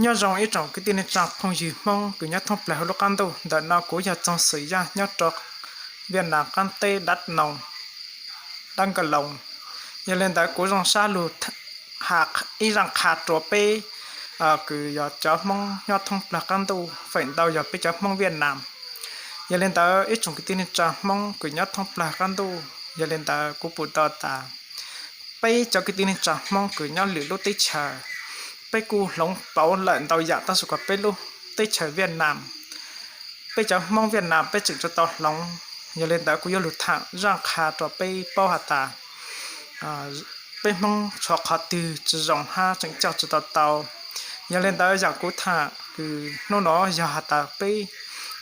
Nyob zoo ib tsoom kwv tij neej tsa phooj ywg Hmoob kws nyob thoob plaws hauv lub qab ntuj. Ntawm no kuv yog Txoog Xwm Yaj nyob rau Viaj Nam qaab teb Dab Noo, Dab Nka Loos. Yog li ntawd kuv zoo sab lug has ib zaaj qha rua peb kws yog cov Hmoob nyob thoob plaws qab ntuj, feem ntau yog peb cov Hmoob Viaj Nam. Yog li ntawd ib tsoom kwv tij neej tsa Hmoob kws nyob thoob plaws qab ntuj, yog li ntawd kuv pum tau tas peb cov kwv tij neej tsa Hmoob kws nyob lwm lub teb chaws, peb kuj hloov pauv lawm ntau yam tab sis kuas peb lub teb chaws Viaj Nam, peb cov Hmoob Viaj Nam peb tseem tsi tau hloov. Yog li ntawd kuv yuav lug tham zaaj qha rua peb paub has tas peb Hmoob tshuav qhov twg tsi zoo hab tseem coj tsi tau tau. Yog li ntawd yaam kuv tham kws hnub no yog has tas peb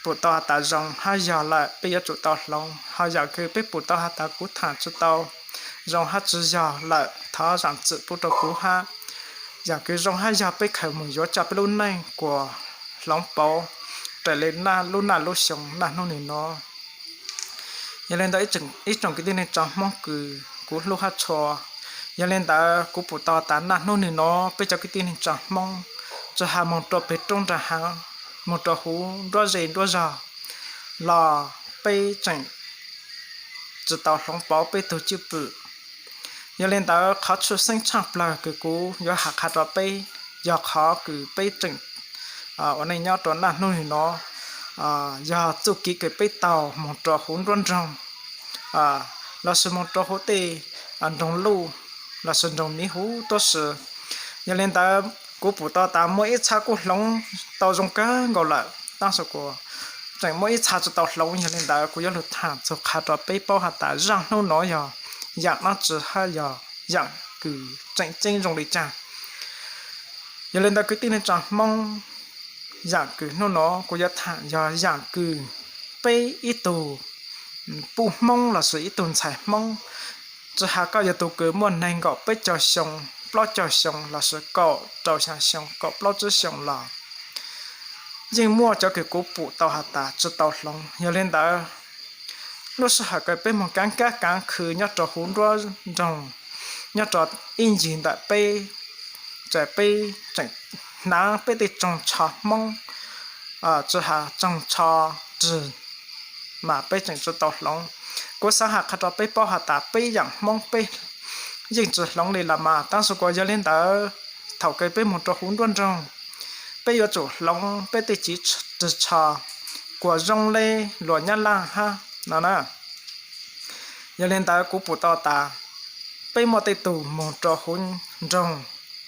pum tau has tas zoo hab yog lawm peb yuav tsum tau hloov, ho yaam kws peb pum tau has tas kuv tham tsi tau zoo hab tsi yog lawm thov zaam txim pub rua kuv hab. Yaam kws zoo hab yog peb khaws moog yuav coj peb lub neej kuas hloov pauv raws li lub naj lub xyoo naj hnub nwg no. Yog li ntawd ib tsoom kwv tij neej tsa Hmoob kws kuv hlub hab tshua, yog li ntawd kuv pum tau tas naj hnub nwg no peb cov kwv tij neej tsa Hmoob tsi has moog rua peg roob nrag haav, moog rua huv nruab zej nruab zog los peb tseem tsi tau hloov pauv peb tug cwj pwm. Yog li ntawd qhov tshwj xeeb tshaaj plawg kws kuv yuav has qha rua peb yog qhov kws peb tseem ua neej nyob rua naj hnub nwg no yog txuj kev kws peb taug moog rua huv nruab nroog lossis moog rua huv tej nroog luj lossis nroog miv huv tuab si. Yog li ntawd kuv pum tau tas muaj ib txha kuj hloov tau zoo kawg nkaus lawm tab sis kuas tseem muaj ib txha tsi tau hloov. Yog li ntawd kuv yuav lug tham txug qha rua peb paub has tas zaaj hnub no yog yaam dlaab tsi hab yog yaam kws tseem ceeb zoo li caag. Yog li ntawd kwv tij neej tsa Hmoob, yaam kws hnub no kuv yuav tham yog yaam kws peb ib tug puj Hmoob lossis ib tug ntxhais Hmoob, tsi has koj yog tug kws muaj neeg nkaum peb caug xyoo, plaub caug xyoo lossis kaum rau xya xyoo, kaum plaub tsib xyoo los yeej muaj cov kws kuv pum tau has tas tsi tau hloov. Yog li ntawd lub sij hawm kws peb moog kaav kab kaav khw nyob rua huv nruab nroog, nyob rua ib ncig ntawm peb, txawm peb tseem hnaav peb tej tsoog tsho Hmoob, tsi has tsoog tsho rwg, mas peb tseem tsi tau hloov. Kuv xaav has qha rua peb paub has tas peb yaam Hmoob peb yeej tsi hloov li los mas tab sis kuas yog li ntawd thaum kws peb moog rua huv nruab nroog, peb yuav tsum hloov peb tej tsoog rwg tsho kuas zoo le luas Nyab Laaj hab no na. Yog li ntawd kuv pum tau tas peb muaj tej tug moog rua huv nroog,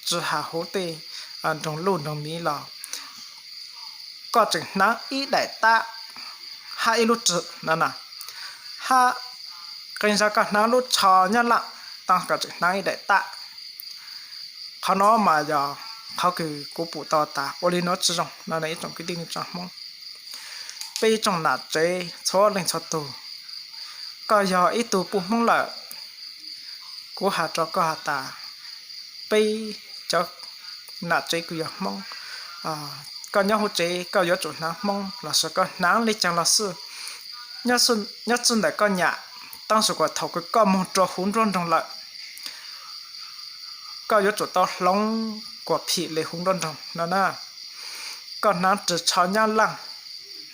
tsi has huv tej nroog luj nroog miv los koj tseem hnaav ib daim tab hab ib lub rwg no na, hab qee zag koj hnaav lub tsho Nyab Laaj, tab koj tseem hnaav ib daim tab. Qhov no mas yog qhov kws kuv pum tau tas ua li no tsi zoo no ib tsoom kwv tij neej tsa Hmoob. Peb ib tsoom nam tsev txhua leej txhua tug, koj yog ib tug puj Hmoob lawm, kuv has rua koj has tas peb cov nam tsev kws yog Hmoob, koj nyob huv tsev koj yuav tsum hnaav Hmoob lossis koj hnaav le caag los xij, nyob txij ntawm koj nyam, tab sis kuas thaum kws koj moog rua huv nruab nroog lawm, koj yuav tsum tau hloov kuas phim le huv nruab nroog no na. Koj hnaav rwg tsho Nyab Laaj,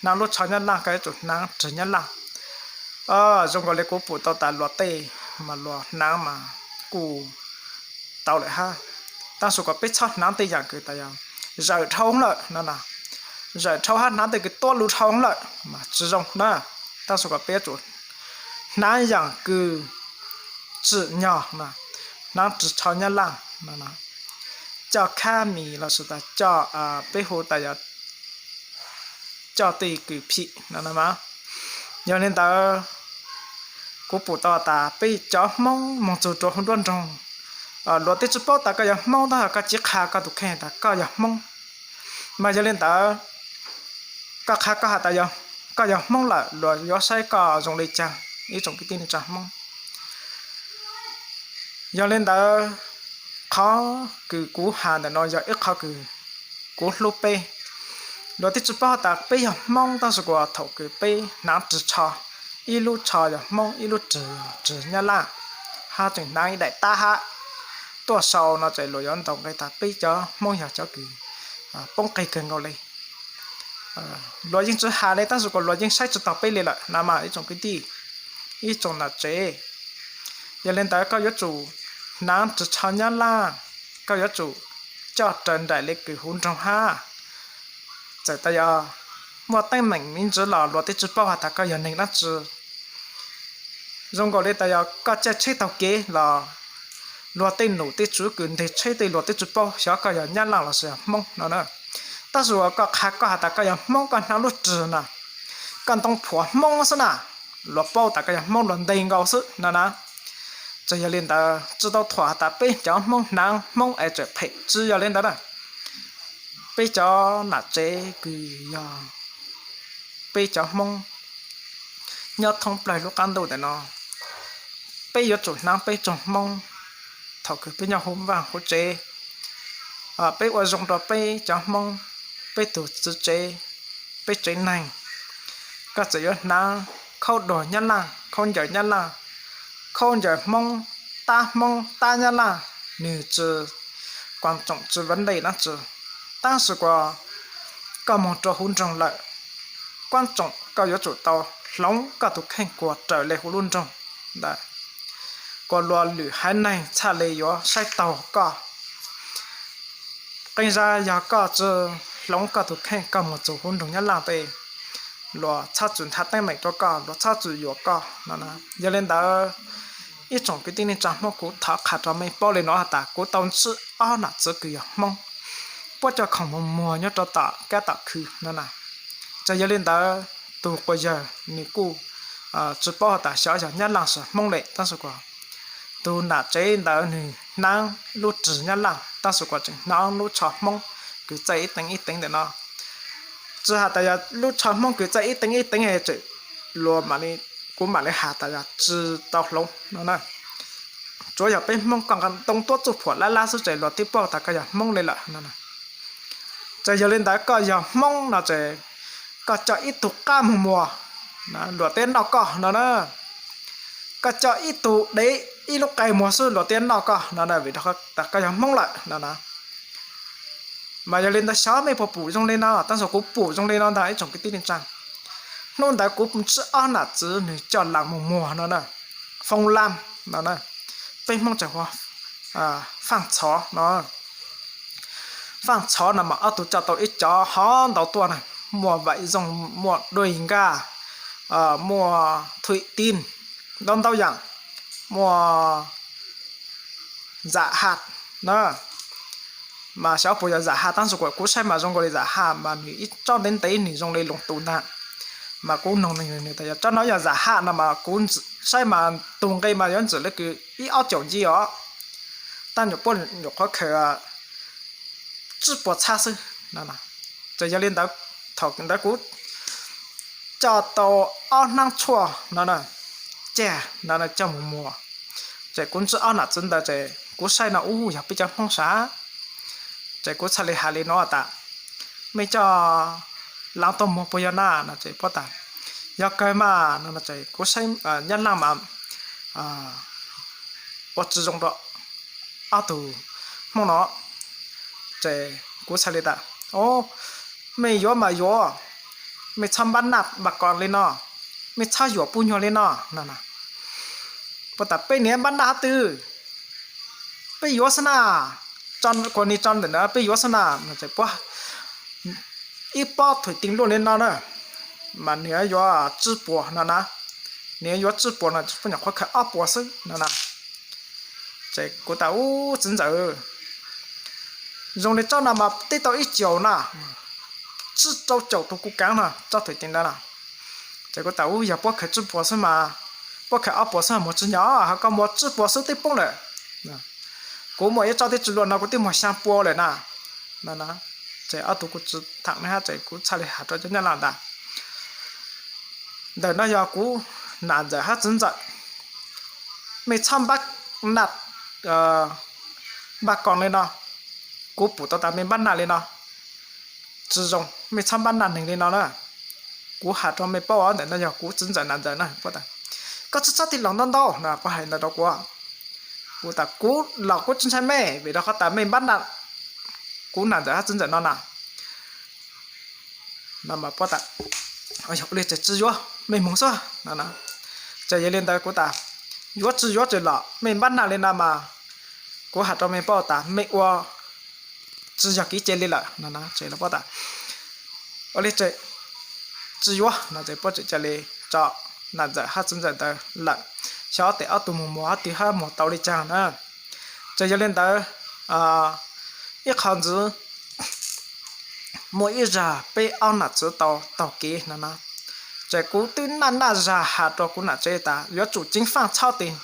hnaav lub tsho Nyab Laaj koj yuav tsum hnaav rwg Nyab Laaj. Zoo nkaus li kuv pum tau tas luas tej mas luas hnaav mas kuj tau lawm hab, tab sis kuas peb txhob hnaav tej yaam kws tas yog zawm dhau lawm no na, zawm dhau hab hnaav tej kws tuab lug dhau lawm mas tsi zoo na. Tab sis kuas peb yuav tsum hnaav yaam kws tsim nyog, hnaav rwg tsho Nyab Laaj no, coj khab mis lossis tas coj, peb hu tas yog coj tej kws phim no na. Yog li ntawd kuv pum tau tas peb cov Hmoob moog txug rua huv nruab nroog, luag twb tsi paub tas koj yog Hmoob tab sis koj cia qha koj tus kheej tas koj yog Hmoob. Mas yog li ntawd koj qha koj has tas koj yog Hmoob lawm luag yuav saib koj zoo li caag ib tsoom kwv tij neej tsa Hmoob. Yog li ntawd qhov kws kuv has ntawm no yog ib qhov kws kuv hlub peb. Luag twb tsi paub has tas peb yog Hmoob tab sis kuas thaum kws peb hnaav rwg tsho, ib lub tsho yog Hmoob ib lub rwg yog rwg Nyab Laaj, hab tseem hnaav ib daim tab hab tuaj sau no ces luag yuav ntaus nqe tas peb cov Hmoob yog cov kws poob qis kawg nkaus li. Luag yeej tsis has li, tab sis kuas luag yeej saib tsis taus peb li lawm na mas ib tsoom kwv tij, ib tsoom nam tsev. Yog li ntawd koj yuav tsum hnav ris tsho Nyab Laj, koj yuav tsum coj raws nraim li kws huv nroog hab. Txawm tas yog muaj teeb meem me ntsis los luag twb tsis paub has tas koj yog neeg dab tsi. Zoo nkaus li tas yog koj caij tsheb taug kev los luag tej num tej tswv kws nteg tsheb tej luag twb tsis paub xyov koj yog Nyab Laj lossis yog Hmoob no na. Tab sis uas koj qha koj has tas koj yog Hmoob, koj hnav lub ris no, koj ntoo phuam Hmoob xwb na, luag paub tas koj yog Hmoob luag ntes nkaus xwb no na. Txawm yog li ntawd tsis tau thuam has tas peb cov Hmoob hnav Hmoob es txawm phem, tsis yog li ntawd na. Peb cov nam tsev kws yog peb cov Hmoob nyob thoob plaws lub qab ntuj ntawm no, peb yuav tsum hnav peb tsoog Hmoob thaum kws peb nyob hauv vaj hauv tsev. Peb ua zoo rau peb cov Hmoob, peb tus txiv tsev, peb tsev neeg. Koj txawm yuav hnav khaub duag Nyab Laj, khaub ncaws Nyab Laj, khaub ncaws Hmoob, tab Hmoob tab Nyab Laj, nws tsis quan trọng, tsis vấn đề dab tsi. Tab sis kuas koj moog rau huv nroog lawm, quan trọng koj yuav tsum tau hloov koj tus kheej kuas raws li huv lub nroog ntawd, kuas luag lwm haiv neeg txhaj li yuav saib taug koj. Qee zag yog koj tsis hloov koj tus kheej, koj moog txug huv nroog Nyab Laj tej, luag txhob txwm nthav teeb meem rau koj, luag txhob txwm yuam koj no. Yog li ntawd, ib tsoom kwv tij neej tsa Hmoob, kuv thov qha rau mej paub li no has tas kuv tau ntsib ob nam txiv kws yog Hmoob puab coj khoom mus muag nyob rau tom kab tom khw no na. Txawm yog li ntawd, tus quas yawg nws kuj tsis paub has tas xyov yog Nyab Laj lossis Hmoob li, tab sis kuas tus nam tsev ntawd nws hnav lub ris Nyab Laj, tab sis kuas tseem hnav lub tsho Hmoob kws txaij ib teev ib teev ntawm no. Tsis has tas yog lub tsho Hmoob kws txaij ib teev ib teev, luag, kuv mam li has tas yog tsis tau hloov no na. Tsuav yog peb Hmoob koj nqa ntoo tuab txuj phuam lab lab xwb ces luag twb paub tas koj yog Hmoob li lawm no. Ces yog li ntawd koj yog Hmoob no ces koj coj ib tug qab mus muag, luag twb noj koj no na. Koj coj ib tug dev ib lub qe muag xwb luag twb noj koj no na, vim rau qhov tas koj yog Hmoob lawm no na. Mas yog li ntawd xyov mej puas pum zoo li no, tab sis kuv pum zoo li no ntag ib tsoom kwv tij neej tsa. Hnub ntawd kuv ntsib ob nam txiv nws coj las mus muag no na, foo lam no na, peb Hmoob tseem hu ua faaj txhov no. Faaj txhov no mas ob tug coj tau ib cov hov ntau tuaj na, muaj Vaim Zooj, muaj Duj Nkaj, muaj Thuim Tin, ntau ntau yam, muaj Zam Haj na. Mas xyov puas yog Zam Haj, tab sis kuv saib mas zoo nkaus li Zam Haj mas nws ib tsob ntev ntev nws zoo li Loos Tus ntag. Mas kuv noog nws tas yog tsob no yog Zam Haj no mas kuv saib mas tug nqe mas yuav ntxim li kws ib ob caum nci os. Tab nyuam puab nyuam qhuav khaws tsib puas txhab xwb. Ces yog li ntawd, thaum ntawd kuv coj tau ob hnab tshuaj no na, cag no coj mus muag. Ces kuv ntsib ob nam txiv ntawd ces kuv saib no ub yog peb cov Hmoob sav. Ces kuv txhaj li has li no tas, mej coj laav tuaj muag puas yog na no ces puab tas yog kawg mas no es kuv saib Nyab Laj mas ua tsis zoo rau ob tug Hmoob no. Ces kuv txhaj li tas, o, mej yuav mas yuav, mej txhob npab naj npab kos li no, mej txhob yuam puj nyuag li no no. Puab tas peb niam npab naj hab twg, peb yuav xwb na, kuas ni tso ntawm na peb yuav xwb na. Ib pob Thuim Tin luaj li no na, mas nws yuav tsib puas no na, nws yuav tsib puas no puab nyuam qhuav khaws ob puas xwb no na. Ces kuv tas ub txiv ntxawm, zoo li tsob no mas tib tau ib caum na, tsib rau caum tus kuv kaav no tsob Thuim Tin ntawd na. Ces kuv tas ub yog puab khaws tsib puas xwb mas, puab khaws ob puas xwb muag tsis nyog, ho koj muag tsib puas xwb twb poob lawm. Kuv muaj ib tsob twb tsis luaj no kuv twb muag xyaa puas lawm na. Ces ob tug kuj tsis tham ne hab ces kuv txhaj li has rau cov Nyab Laj tas, ntawm no yog kuv nam ntxawm hab txiv ntxawm, mej txhob npab naj npab kos li no, kuv pum tau tas mej npab naj li no tsis zoo, mej txhob npab naj neeg li no na. Kuv has rau mej paub ntawm no yog kuv txiv ntxawm nam ntxawm na. Koj tsis txhob tig los ntau ntau no, puab hais ntawd rau kuv. Kuv tas kuv los kuv tsis ntshai mej vim rau qhov tas mej npab naj kuv nam ntxawm hab txiv ntxawm no na. No mas paub tas, ua li ces tsis yuav, mej moog xwb no. Ces yog li ntawd kuv tas, yuav tsis yuav ces los mej npab naj li no mas, kuv has rua mej paub tas mej ua tsis yog kev cai li lawm no. Ces lawv paub tas, ua li ces tsis yuav no ces puab tseem ca li tso nam ntxawm hab txiv ntxawm ntawd lawm, xyov ob tug moog muag ob tug hab muag tau li caag na. Ces yog li ntawd, ib qho ntxiv, muaj ib zag peb ob nam txiv tau taug kev no na. Ces kuv twb naj naj zag has rua kuv nam tsev tas yuav tsum ceev faaj txhob tes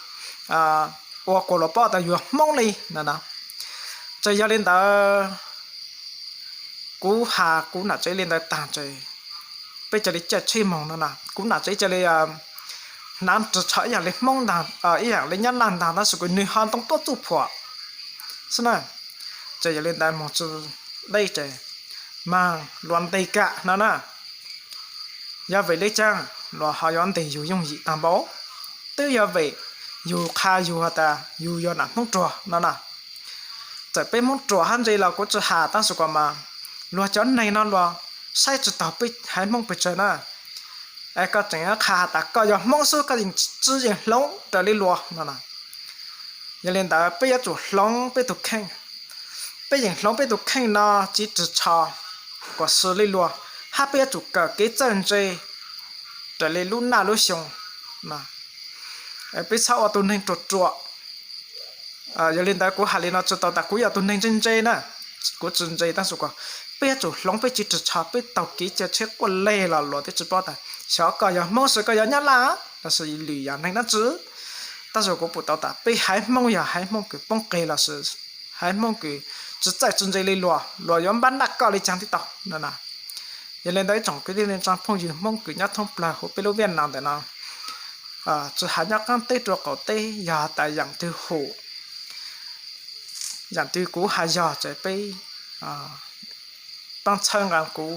ua kuas luas paub tas yus yog Hmoob li no na. Ces yog li ntawd kuv has kuv nam tsev li ntawd taag ces peb ca li caij tsheb moog no na. Kuv nam tsev ca li hnav ris tsho ib yaam li Hmoob ntaag, ib yaam li Nyab Laj ntaag tab sis kuj nwg ho ntoo tuab txuj phuam xwb na. Ces yog li ntawd moog tsi deb ces maag luas ntes kam no na. Yog vim le caag luas ho yuav ntes yug yooj yim taag npaum? Twb yog vim yug qha yug has tas yug yog nam Hmoob ruag no na. Txawm peb Hmoob ruam hab ntse los kuv tsi has tab sis kuas mas luag cov neeg no luas saib tsi taug peb haiv Hmoob pes tsawg na. Es koj tseem qha has tas koj yog Hmoob xwb, koj yeej tsi yeem hloov raws li luas no na. Yog li ntawd peb yuav tsum hloov peb tug kheej. Peb yeem hloov peb tug kheej no txiv ris tsho kom swv li luas, hab peb yuav tsum kawm kev txawj ntse raws li lub naj lub xyoo. Peb txhob ua tug neeg ruam ruam. Yog li ntawd kuv has li no tsi tau tas kuv yog tug neeg ntse ntse na, kuv tsi ntse tab sis kuas peb yuav tsum hloov peb txiv ris tsho, peb taug kev caij tsheb quaj leg los luas twb tsi paub tas xyov koj yog Hmoob los koj yog Nyab Laj los sis lwm yaam neeg dlaab tsi. Tab sis kuv pum tau tas peb haiv Hmoob yog haiv Hmoob kws poob qeg los sis haiv Hmoob kws tsi txawj tsi ntse li luas, luas yuav npab naj koj li caag tib tau no na. Yog li ntawd ib tsoom kwv tij neej tsaa phooj ywg Hmoob kws nyob thoob plawg huv peb lub Viaj Nam ntawm no, tsi has nyob qaab teb rua qaum teb, yog tas yaam twg hum, yaam twg kuv has yog ces peb paab txhawb nqa kuv,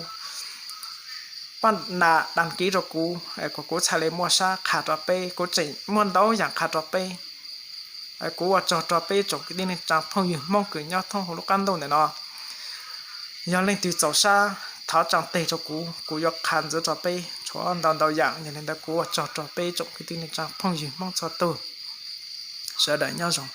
paab na, đăng ký rua kuv, kuas kuv txhaj le muaj sab qha rua peb. Kuv tseem muaj ntau yaam qha rua peb. Kuv ua tsaug rua peb tsoom kwv tij neej tsaa phooj ywg Hmoob kws nyob thoob huv lub qaab ntuj ntawm no. Yog leej twg txaus sab thov tsaa teg rua kuv, kuv yuav qha ntxiv rua peb tshuav ntau ntau yaam. Yog li ntawd kuv ua tsaug rua peb tsoom kwv tij neej tsaa phooj ywg Hmoob txhua tug. Sawv daws nyob zoo.